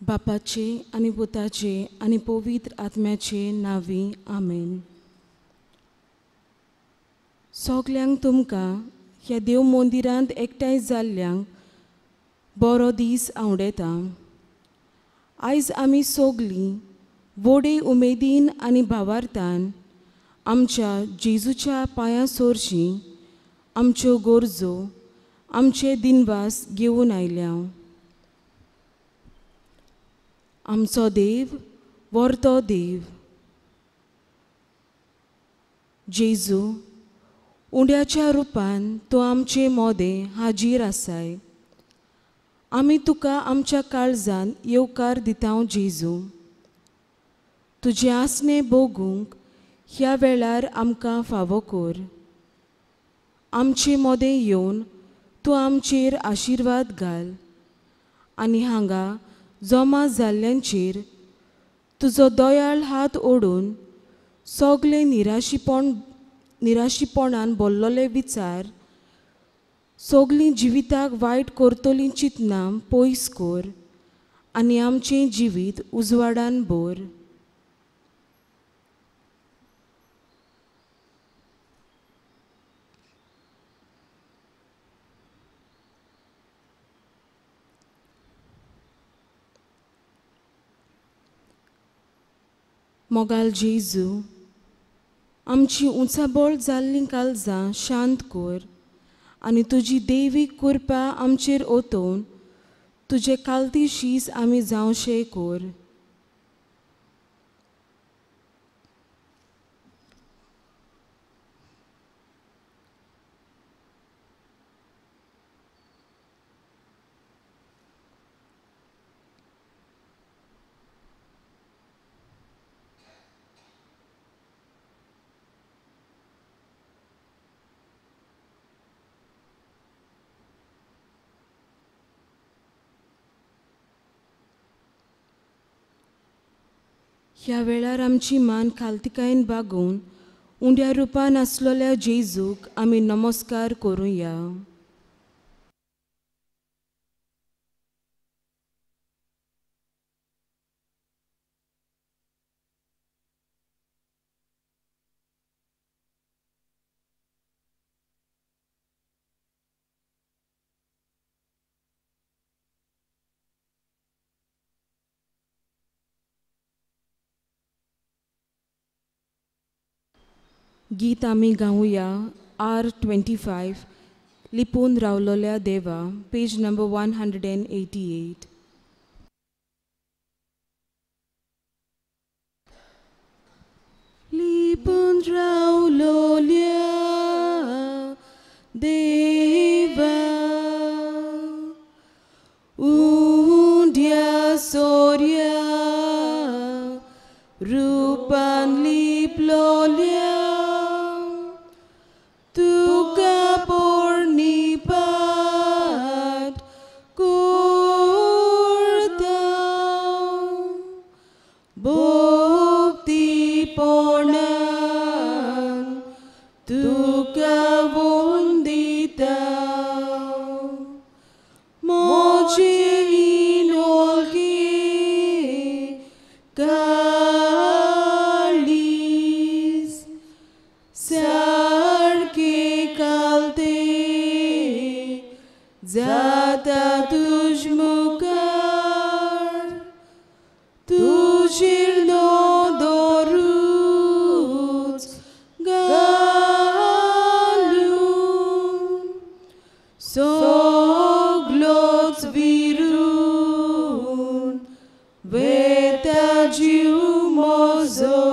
बापाचे आनी पुताचे आनी पवित्र आत्म्याचे नांवी आमेन. सगल्यांक तुमकां ह्या देव मंदिरांत एकठांय जाल्ल्यांक बरो दीस आवडटा. आयज आमी सगलीं व्हडे उमेदीन आनी भावार्थान आमच्या जेजूच्या पांयां सोरशीं आमच्यो गरजो आमचे दिनवास घेवन आयल्या. आमचो देव व्हरतो देव जेजू उंड्याच्या रुपान तूं आमचे मोदें हाजीर आसाय. आमी तुका आमच्या काळजान येवकार दिता जेजू. तुजें आसणें भोगूंक ह्या वेळार आमकां फावो कर. आमचे मोदें येवन तूं आमचेर आशिर्वाद घाल आनी हांगा जमा जाल्ल्यांचेर तुजो दयाळ हात ओडून सगळे निराशीपणान बोल्लोले विचार सगळीं जिविताक वायट करतलीं चिंतनां पयस कर आनी आमचें जिवीत उजवाडान भर. मोगाल जेजू आमची उंचाबळ जाल्लीं काळजां शांत कर आनी तुजी देवी कृपा आमचेर ओतोवन तुजे कालती शीस आमी जावशें कर. ह्या वेळार आमची मान खालतिकायेन बागोवन उंड्या रुपान आसलेल्या जेजूक आमी नमस्कार करुया. गीत आमी गावया R25 लिपून रावलोल्या देवा, पेज नंबर 188. लिपून रावलोल्या देवा उंड्या सोर्या रुपान लिपलोल्या तुका पोरणीपात करता भक्तीपणान तुका वंदिता म्हजे इनोलके काळीज जाता तुज मुखार तुजेर नदरूच घालून सगलोच विरून वेता जीव म्हजो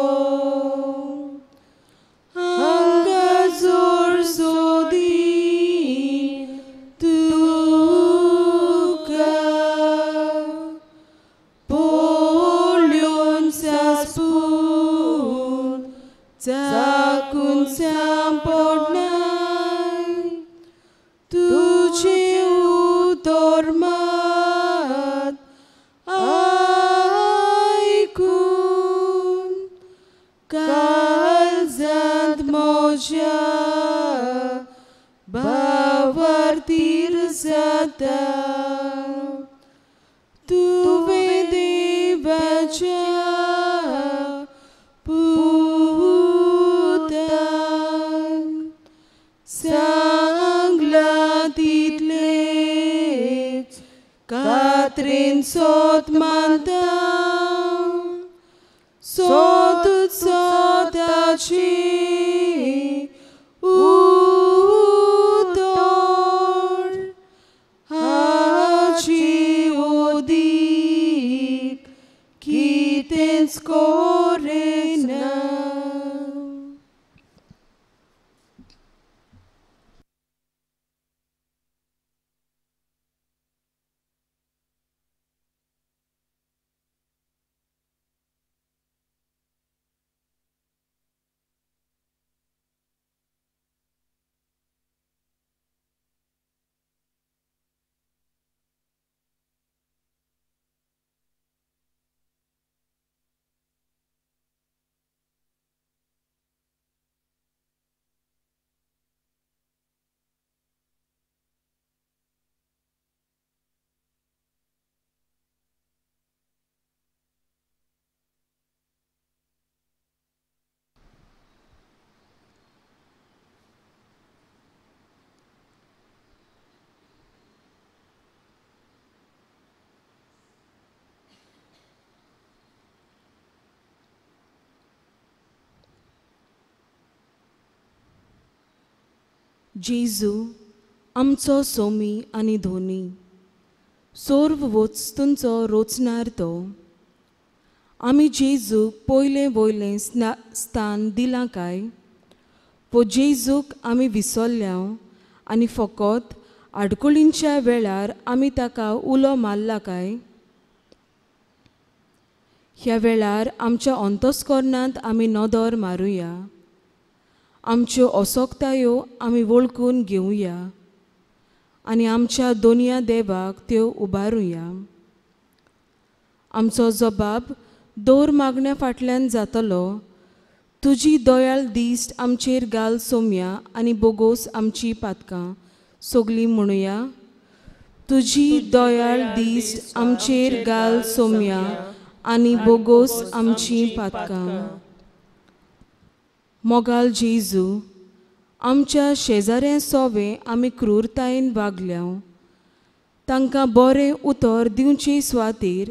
हांगा जोर सोदी चाकून सांपडनाय तुजें उतर मात आयकून काळजांत म्हज्या भावार्थीर जाता तुवें सोत मानता सोत सोताची उतर हाची ओदीक कितेंच कोरेना. जेजू आमचो सोमी आनी धोनी, सर्व वस्तूंचो रोचणार तो. आमी जेजूक पयलें वयलें स्थान दिलां काय वो जेजूक आमी विसरल्या आनी फकत आडकुळींच्या वेळार आमी ताका उलो मारला काय? ह्या वेळार आमच्या अंतस्करणांत आमी नदर मारुया, आमच्यो असोक्तायो आमी वळखून घेवया आनी आमच्या दोनया देवाक त्यो उबारुया. आमचो जबाब दर मागण्या फाटल्यान जातलो, तुजी दयाळ दिश्ट आमचेर घाल सोम्या आनी बोगोस आमची पातकां सगलीं म्हणुया. तुजी दयाळ दिश्ट आमचेर घाल सोम्या आनी बोगोस आमची पातकां. मोगाल जेजू, आमच्या शेजाऱ्यां सोवे आमी क्रूरतायेन वागल्या, तांकां बरें उतर दिवचे सुवातेर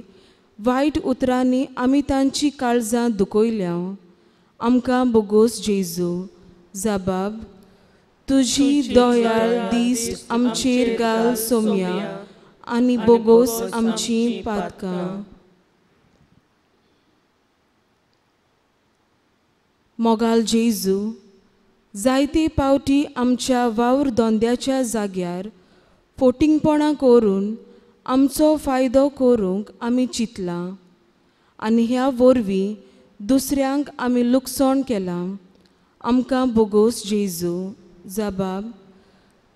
वायट उतरांनी आमी तांची काळजां दुखयल्या. आमकां बोगोस जेजू. जबाब, तुजी दयाळ दिश्ट आमचेर घाल सोम्या आनी बोगोस आमची पातकां. मोगाल जेजू, जायते पावटी आमच्या वावर धंद्याच्या जाग्यार फोटिंगपणां करून आमचो फायदो करूंक आमी चिंतलां आनी ह्या वरवीं दुसऱ्यांक आमी लुकसाण केलां. आमकां बोगोस जेजू. जबाब,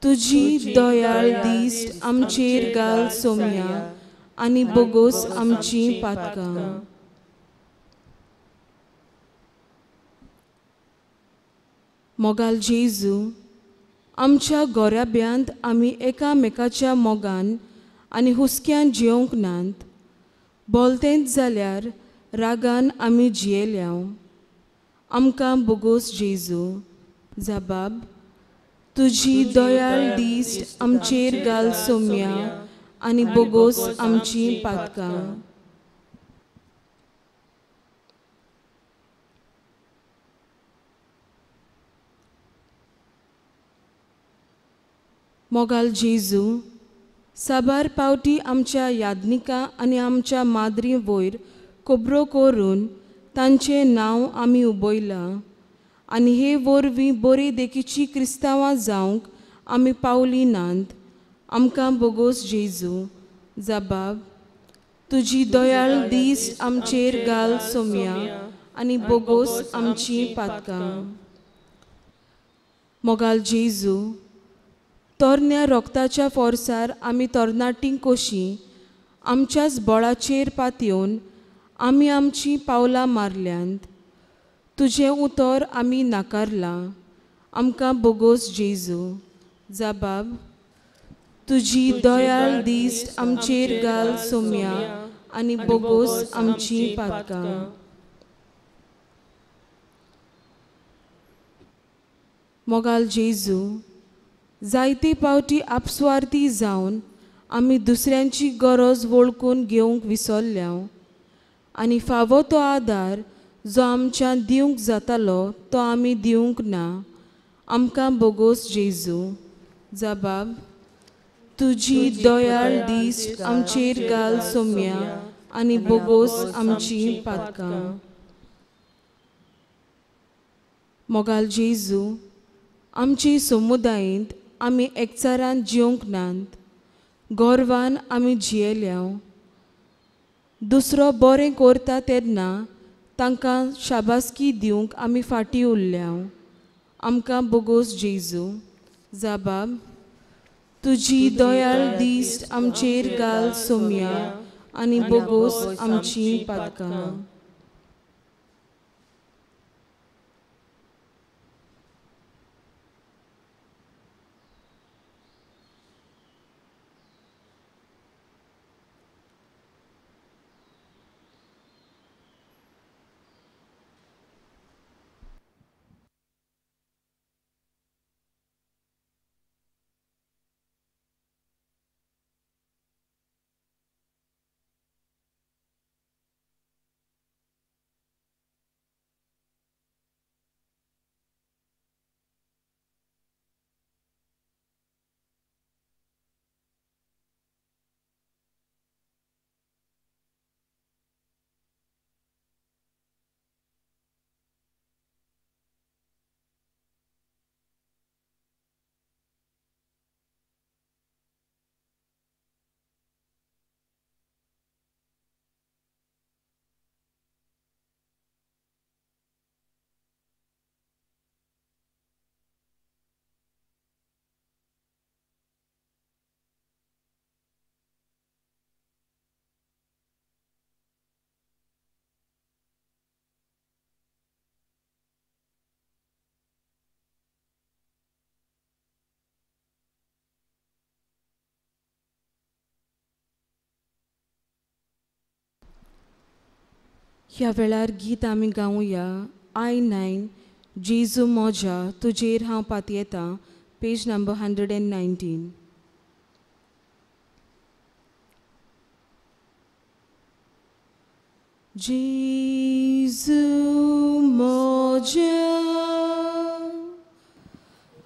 तुजी दयाळ दिश्ट आमचेर घाल सोम्या आनी बोगोस आमची पातकां. मोगाल जेजू, आमच्या गोऱ्याब्यांत आमी एकामेकाच्या मोगान आनी हुस्क्यान जियोंक नात, बोलतेंच जाल्यार रागान आमी जियेल्या. आमकां बोगोस जेजू. जबाब, तुजी दयाळ दिश्ट आमचेर घाल सोम्या आनी बोगोस आमची पातकां. मोगाल जेजू, साबार पावटी आमच्या यादनिकां आनी आमच्या माद्री वयर खबरो करून तांचें नांव आमी उबयलां आनी हे वरवीं बरी देखीची क्रिस्तांवां जावंक आमी पावली नात. आमकां बोगोस जेजू. जबाब, तुजी दयाळ दिश्ट आमचेर घाल सोम्या आनी बोगोस आमची पातकां. मोगाल जेजू, तरण्या रोगताच्या फोर्सार आमी तरणाटीं कशीं आमच्याच बळाचेर पातयेवन आमी आमचीं पावलां मारल्यांत. तुजें उतर आमी नाकारलां. आमकां बोगोस जेजू. जबाब, तुजी दयाळ दिश्ट आमचेर घाल सोम्या आनी बोगोस आमची पातकां. मोगाल जेजू, जायते पावटी आपस्वार्थी जावन आमी दुसऱ्यांची गरज वळखून घेवंक विसरल्या आनी फावो तो आदार जो आमच्यान दिवंक जातालो तो आमी दिवंक ना. आमकां बोगोस जेजू. जबाब तुजी दयाळ दीस आमचेर घाल सोम्या आनी बोगोस आमची पातकां. मोगाल जेजू, आमची समुदायेंत आमी एकचारान जिवंक नात, गर्वान आमी जियेल्या. दुसरो बरें करता तेन्ना तांकां शाबासकी दिवंक आमी फाटीं उरल्या. आमकां बोगोस जेजू. जबाब तुजी दयाळ दीस आमचेर घाल सोम्या आनी बोगोस आमची पातकां. ह्या वेळार गीत आमी गावया I 9 जेजू मोजा तुजेर हांव पातयेतां, पेज नंबर 119. जेजू मोजा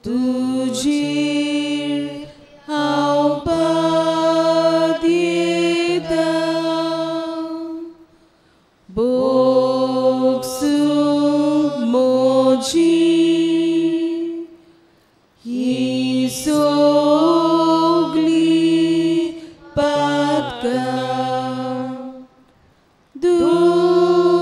तुजेर हांव पातयेतां, बोगसू मोजी ही सोगली पातकां, दुखां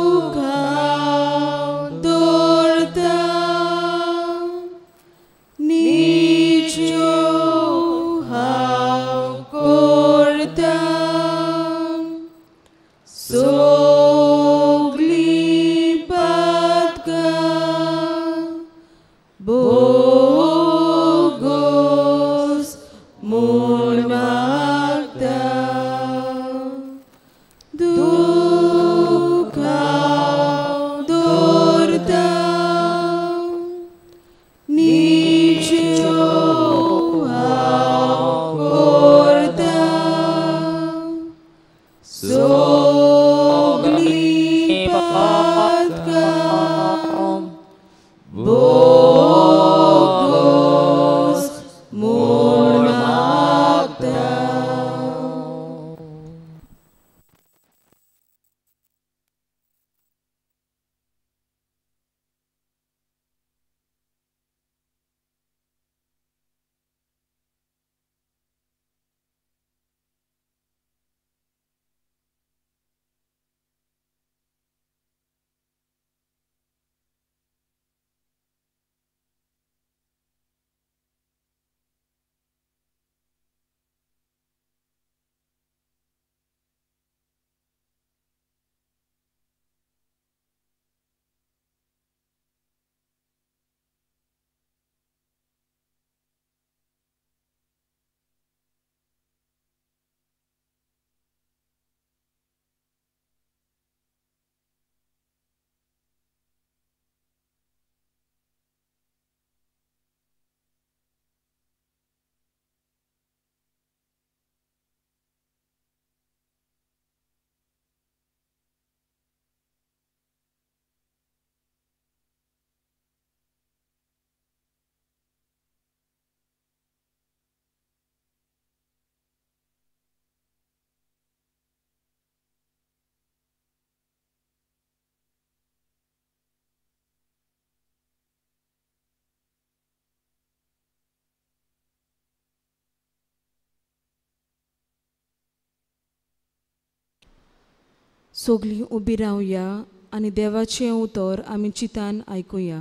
सगलीं उबी रावया आनी देवाचें उतर आमी चिंतान आयकुया.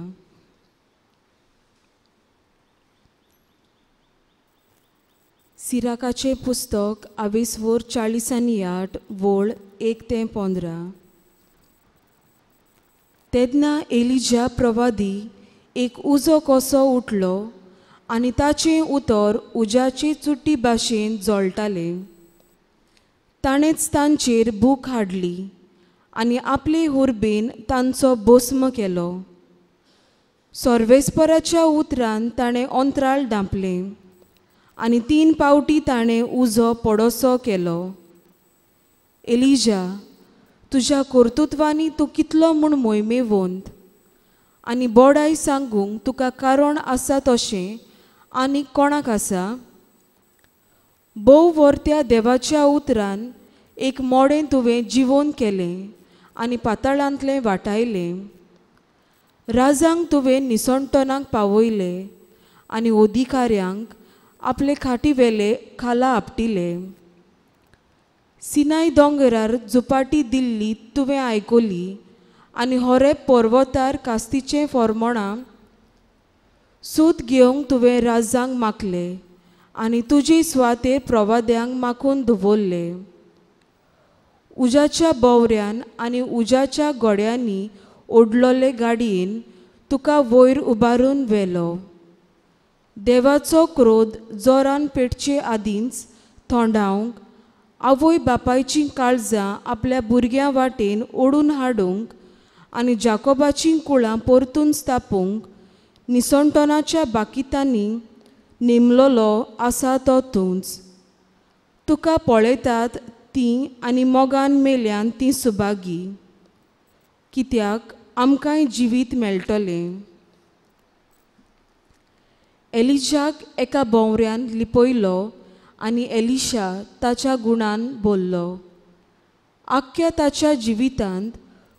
सिराकाचें पुस्तक आवेसवोर 48 वोळ 1 ते 15. तेन्ना एलिजा प्रवादी एक उजो कसो उठलो आनी ताचें उतर उज्याचे चुट्टी भाशेन जळटालें. ताणेंच तांचेर भूक हाडली आनी आपले हुर्बेन तांचो भस्म केलो. सर्वेस्पराच्या उतरान ताणें अंतराळ धांपलें आनी 3 पावटी ताणें उजो पडोसो केलो. एलिजा, तुज्या कर्तृत्वांनी तूं कितलो म्हूण मोहिमेवंत आनी बोडाय सांगूंक तुका कारण आसा तशें आनी कोणाक आसा? भोव वर्त्या देवाच्या उतरान एक मोडें तुवें जिवोन केलें आनी पाताळांतलें वाटायलें. राजांक तुवें निसणटनाक पावयले आनी अधिकाऱ्यांक आपले खाटी वेले खाला आपटिले. सिनाय दोंगरार झुपाटी दिल्ली तुवें आयकली आनी होरेब पर्वतार कास्तीचें फॉर्मोणां सूत घेवंक तुवें राजांक मागले आनी तुजे सुवातेर प्रवाद्यांक माखून दवरले. उज्याच्या बोवऱ्यान आनी उज्याच्या गोड्यांनी ओडलोले गाडयेन तुका वयर उबारून व्हेलो. देवाचो क्रोध जोरान पेटचे आदींच थोंडावंक, आवय बापायचीं काळजां आपल्या भुरग्यां वाटेन ओडून हाडूंक आनी जाकोबाचीं कुळां परतून स्थापूंक निसणटनाच्या बाकितांनी नेमलोलो आसा तो तूंच. तुका पळयतात तीं आनी मोगान मेल्यान तीं सुभागी, कित्याक आमकांय जिवीत मेळटलें. एलिजाक एका भोंवऱ्यान लिपयलो आनी एलिशा ताच्या गुणान बोल्लो. आख्ख्या ताच्या जिवितांत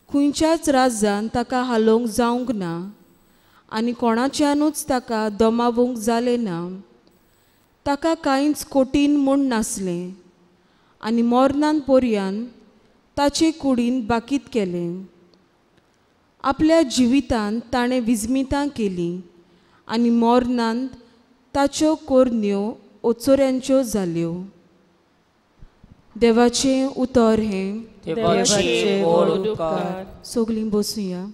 खंयच्याच राजान ताका हालोवंक जावंक ना आनी कोणाच्यानूच ताका दमावूंक जालें ना. ताका कांयच कठीण म्हूण नासलें आनी मरणान पर्यान ताचे कुडीन बाकीत केलें. आपल्या जिवितांत ताणें विजमितां केलीं आनी मरणांत ताच्यो कोरण्यो ओचोऱ्यांच्यो जाल्यो. देवाचें उतर हें. सगलीं बसुया.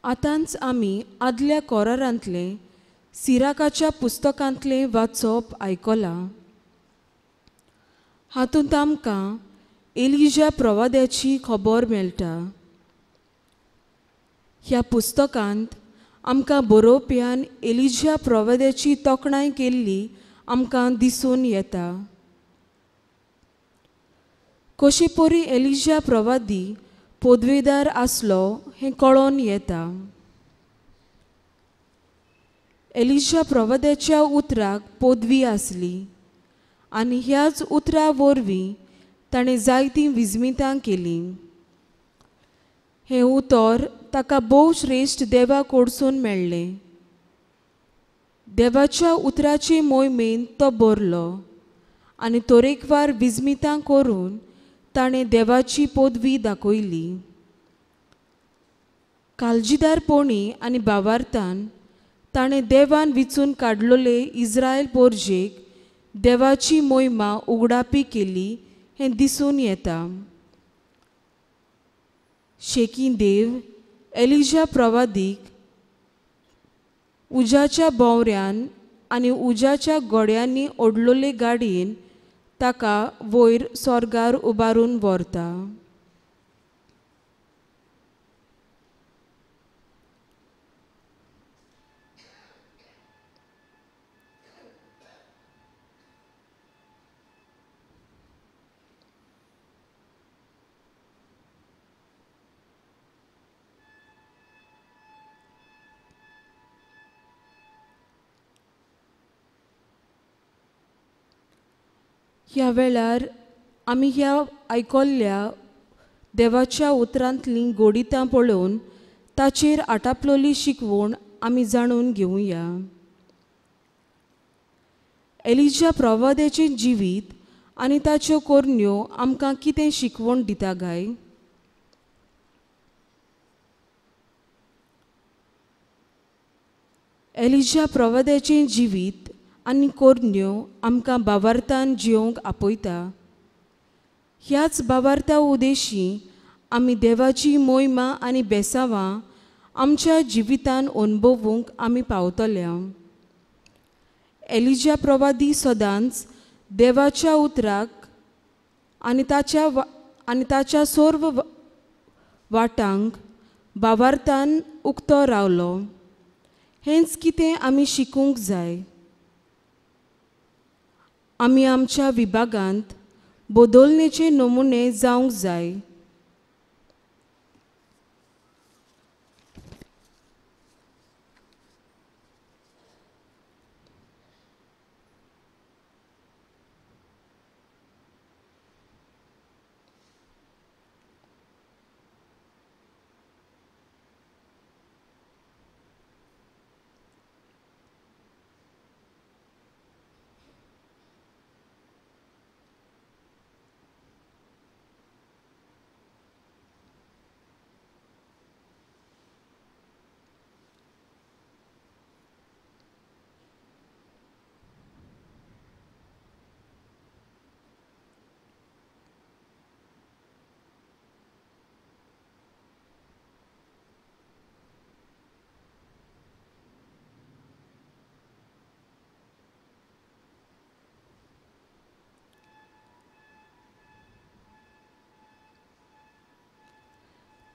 आतांच आमी आदल्या कोरारांतलें सिराकाच्या पुस्तकांतलें वाचप आयकलां. हातूंत आमकां एलिजा प्रवाद्याची खबर मेळटा. ह्या पुस्तकांत आमकां बरोवप्यान एलिजा प्रवाद्याची तोखणाय केल्ली आमकां दिसून येता. कशे परी एलिजा प्रवादी पदवेदार आसलो हें कळोन येता. एलिजा प्रवाद्याच्या उतराक पदवी आसली आनी ह्याच उतरा वरवीं ताणें जायतीं विजमितां केलीं. हें उतर ताका भोव श्रेश्ठ देवा कडसून मेळ्ळें. देवाच्या उतराचे मोहिमेन तो बरलो आनी तरेकवार विजमितां करून ताणें देवाची पदवी दाखयली. काळजीदारपणी आनी भावार्थान ताणें देवान विचून काडलोले इस्रायल पोरजेक देवाची मोहिमा उगडापी केली हें दिसून येता. शेकी देव एलिजा प्रवादीक उज्याच्या भोंवऱ्यान आनी उज्याच्या गोड्यांनी ओडलोले गाडयेन ताका वयर स्वर्गार उबारून व्हरता. ह्या वेळार आमी ह्या आयकल्ल्या देवाच्या उतरांतलीं गोडितां पळोवन ताचेर आटापलोली शिकवण आमी जाणून घेवया. एलिजा प्रवाद्याचें जिवीत आनी ताच्यो करण्यो आमकां कितें शिकवण दिता गाय? एलिजा प्रवाद्याचें जिवीत आनी करण्यो आमकां बावार्थान जिवंक आपयता. ह्याच बावार्था उदेशी आमी देवाची मोहिमा आनी बेसावां आमच्या जिवितान अनुभवूंक आमी पावतल्या. एलिजा प्रवादी सदांच देवाच्या उतराक आनी ताच्या सर्व वाटांक बावार्थान उक्तो रावलो. हेंच कितें आमी शिकूंक जाय. आमी आमच्या विभागांत बदलणेचे नमुने जावंक जाय.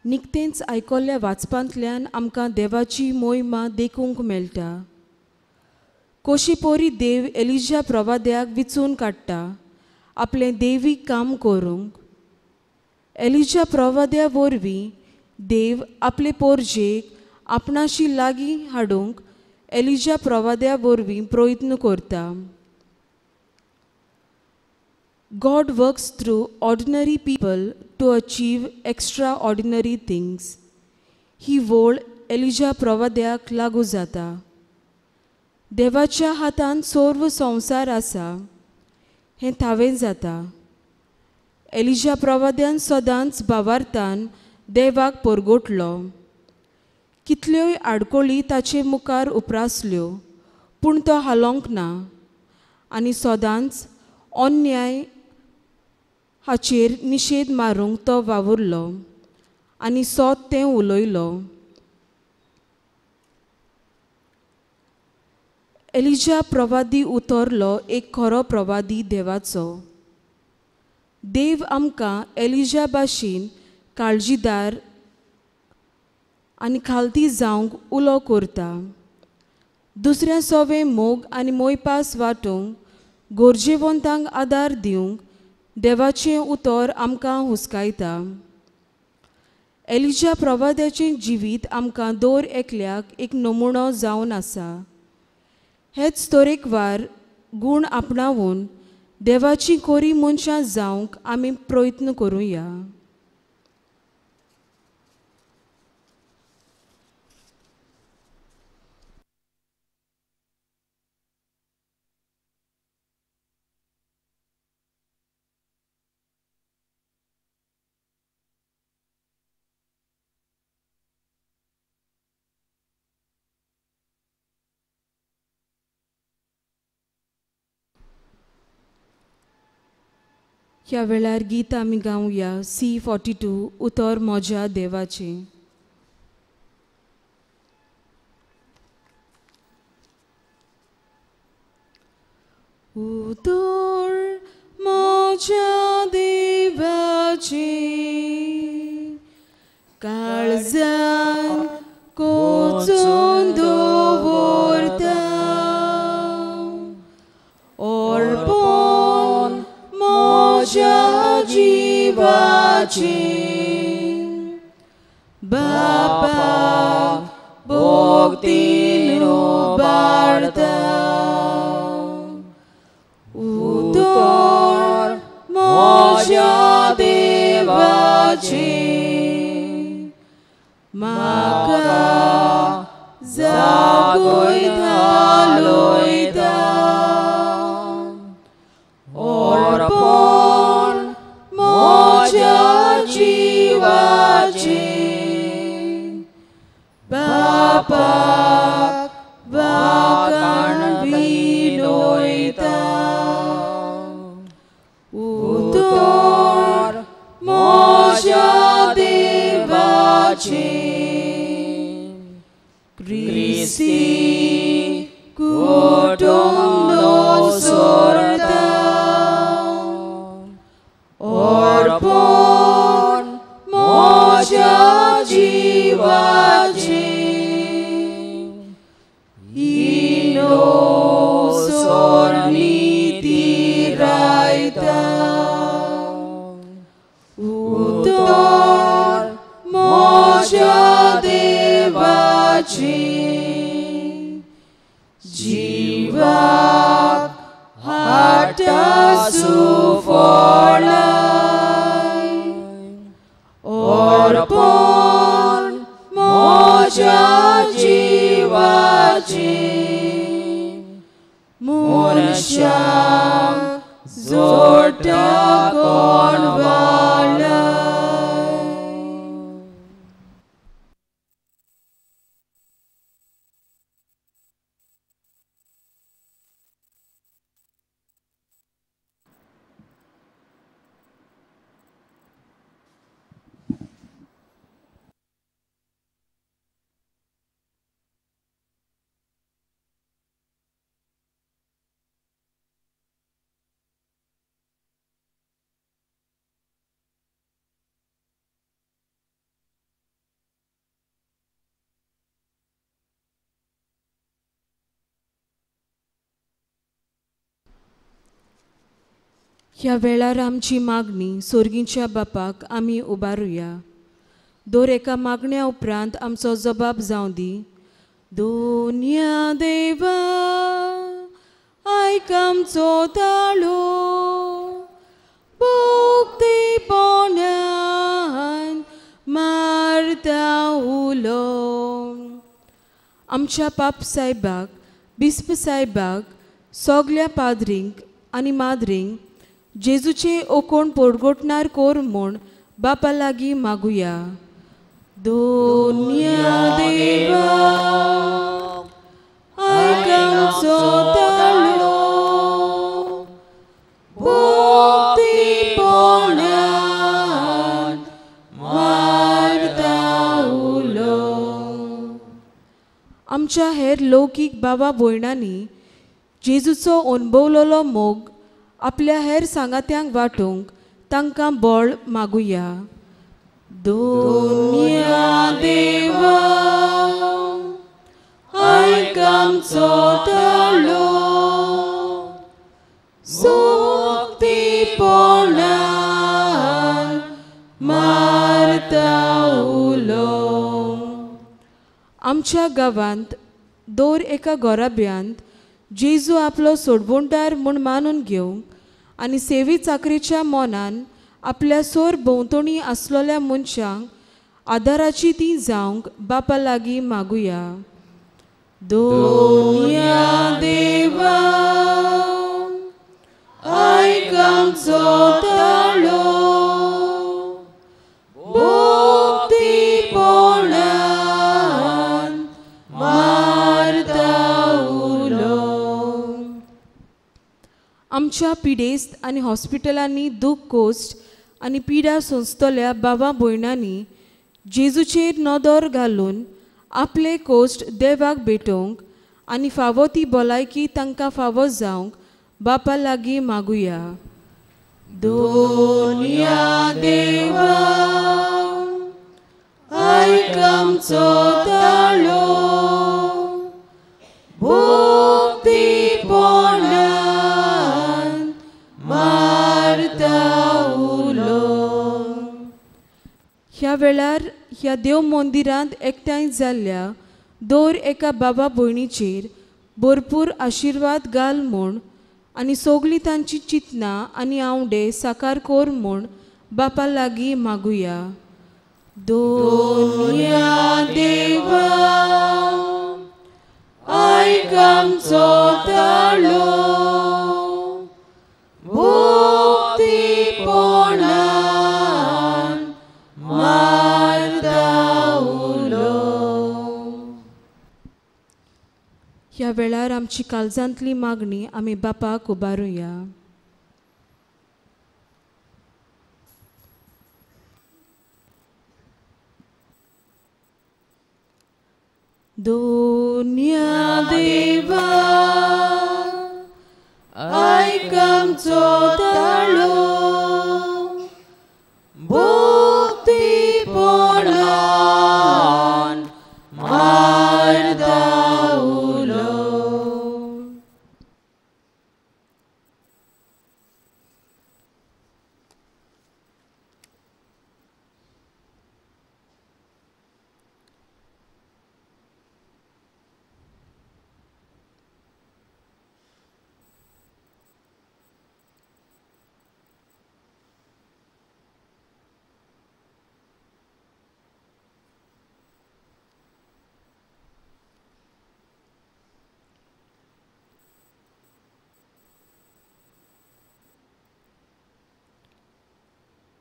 निकतेंच आयकल्ल्या वाचपांतल्यान आमकां देवाची मोहिमा देखूंक मेळटा. कशी पोरी देव एलिजा प्रवाद्याक विचून काडटा आपलें देवीक काम करूंक. एलिजा प्रवाद्या वरवीं देव आपले पोरजेक आपणाशी लागीं हाडूंक एलिजा प्रवाद्या वरवीं प्रयत्न करता. God works through ordinary people to achieve extraordinary things. ही वळ एलिजा प्रवाद्याक लागू जाता. देवाच्या हातान सर्व संवसार आसा हें थावें जाता. एलिजा प्रवाद्यान सदांच भावार्थान देवाक परगोटलो. कितल्योय आडकोळी ताचे मुखार उप्रासल्यो पूण तो हालोंक ना आनी सदांच अन्याय हाचेर निशेध मारूंक तो वावुरलो आनी सोद तें उलयलो. एलिजा प्रवादी उतरलो एक खरो प्रवादी देवाचो. देव आमकां एलिजा भाशेन काळजीदार आनी खालती जावंक उलो करता. दुसऱ्या सोवे मोग आनी मोयपास वांटूंक गरजेवंतांक आदार दिवंक देवाचें उतर आमकां हुस्कायता. एलिजा प्रवाद्याचें जिवीत आमकां दर एकल्याक एक नमुनो जावन आसा. हेच तरेकवार गूण आपणावून देवाची कोरी मनशां जावंक आमी प्रयत्न करुया. ह्या वेळार गीत आमी गावया C42 उतर म्हज्या देवाचें. उतर म्हज्या देवाचें काळजान कोचून दवरता अर्पण म्हज्या जिवाचें बापा भक्तीन उबारता. उतर म्हाका जागयता लोयता अर्पण म्हज्या जिवाचें बापाक वाखाण विनयता उतर म्हज्या देवाचें क्रिस्ती कुटुंब सोडता अर्पण म्हज्या जिवाचें इनोसोर निती रायता उतर म्हज्या देवाचें जिवाक हाडटा सुफळां अर्पण म्हज्या जिवाचें मनशाक जोडटा कोण वालाय. ह्या वेळार आमची मागणी सोर्गीच्या बापाक आमी उबारुया. दर एका मागण्या उपरांत आमचो जबाब जावं दी. दोनया देवा आयक आमचो ताळो भक्तीपणान मारता उलो. आमच्या पाप सायबाक बिस्प सायबाक सगल्या पाद्रींक आनी माद्रींक जेजूचे ओकोण पोडगोटणार कोर म्हूण बापा लागीं मागुया. दोनया देवा आयक आमचो ताळो भक्तीपणान मारता उलो. आमच्या हेर लौकीक बाबा भयणांनी जेजूचो अणभवलेलो मोग आपल्या हेर सांगात्यांक वांटूंक तांकां बळ मागुया. दोनया देवा आयक आमचो ताळो सोंपतीपणान मारता उलो. आमच्या गांवांत दर एका घराब्यांत जेजू आपलो सोडवणदार म्हूण मानून घेवंक आनी सेवी चाकरीच्या मनान आपल्या सोर भोंवतणी आसलेल्या मनशांक आदाराची ती जावंक बापा लागीं मागुया. दोनया देवा आयक आमचो ताळो भक्तीपणान मारता उलो. आमच्या पिडेस्त आनी हॉस्पिटलांनी दूख कोश्ट आनी पिडा सोंसतल्या बाबा भयणांनी जेजूचेर नदर घालून आपले कोश्ट देवाक भेटोवंक आनी फावो ती भलायकी तांकां फावो जावंक बापा लागीं मागुया. दोनया देवा आयक आमचो ताळो भक्तीपणान मारता उलो. ह्या वेळार ह्या देव मंदिरांत एकठांय जाल्ल्या दर एका बाबा भयणीचेर भरपूर आशिर्वाद घाल म्हूण आनी सगळीं तांची चिंतनां आनी आंवडे साकार कर म्हूण बापा लागीं मागुया. दोनया देवा आयक आमचो ताळो, भक्तीपणान मारता उलो. ह्या वेळार आमची काळजांतली मागणी आमी बापाक उबारुया. दोनया देवा आयक आमचो ताळो, भक्तीपणान मारता उलो.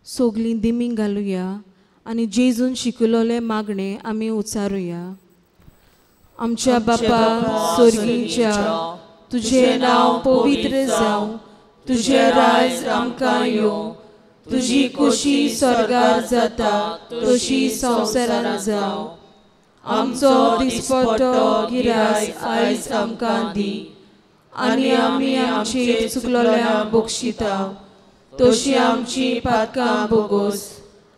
सोगलीं दिमी घालुया आनी जेजून शिकयलोलें मागणें आमी उच्चारुया. आमच्या बापा स्वर्गीच्या, तुजें नांव पवित्र जावं, तुजें राज आमकां येवं, तुजी खोशी स्वर्गार जाता तशी संवसारांत जावं. आमचो दिसपट्टो गिरास आयज आमकां दी आनी आमी आमचेर चुकलोल्यांक बक्षिता तशी आमची पातकां बोगोस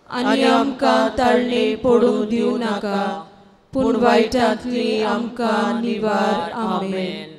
आनी आमकां ताळणे पडूंक दिवं नाका, पूण वायटांतली आमकां निवार. आमेन.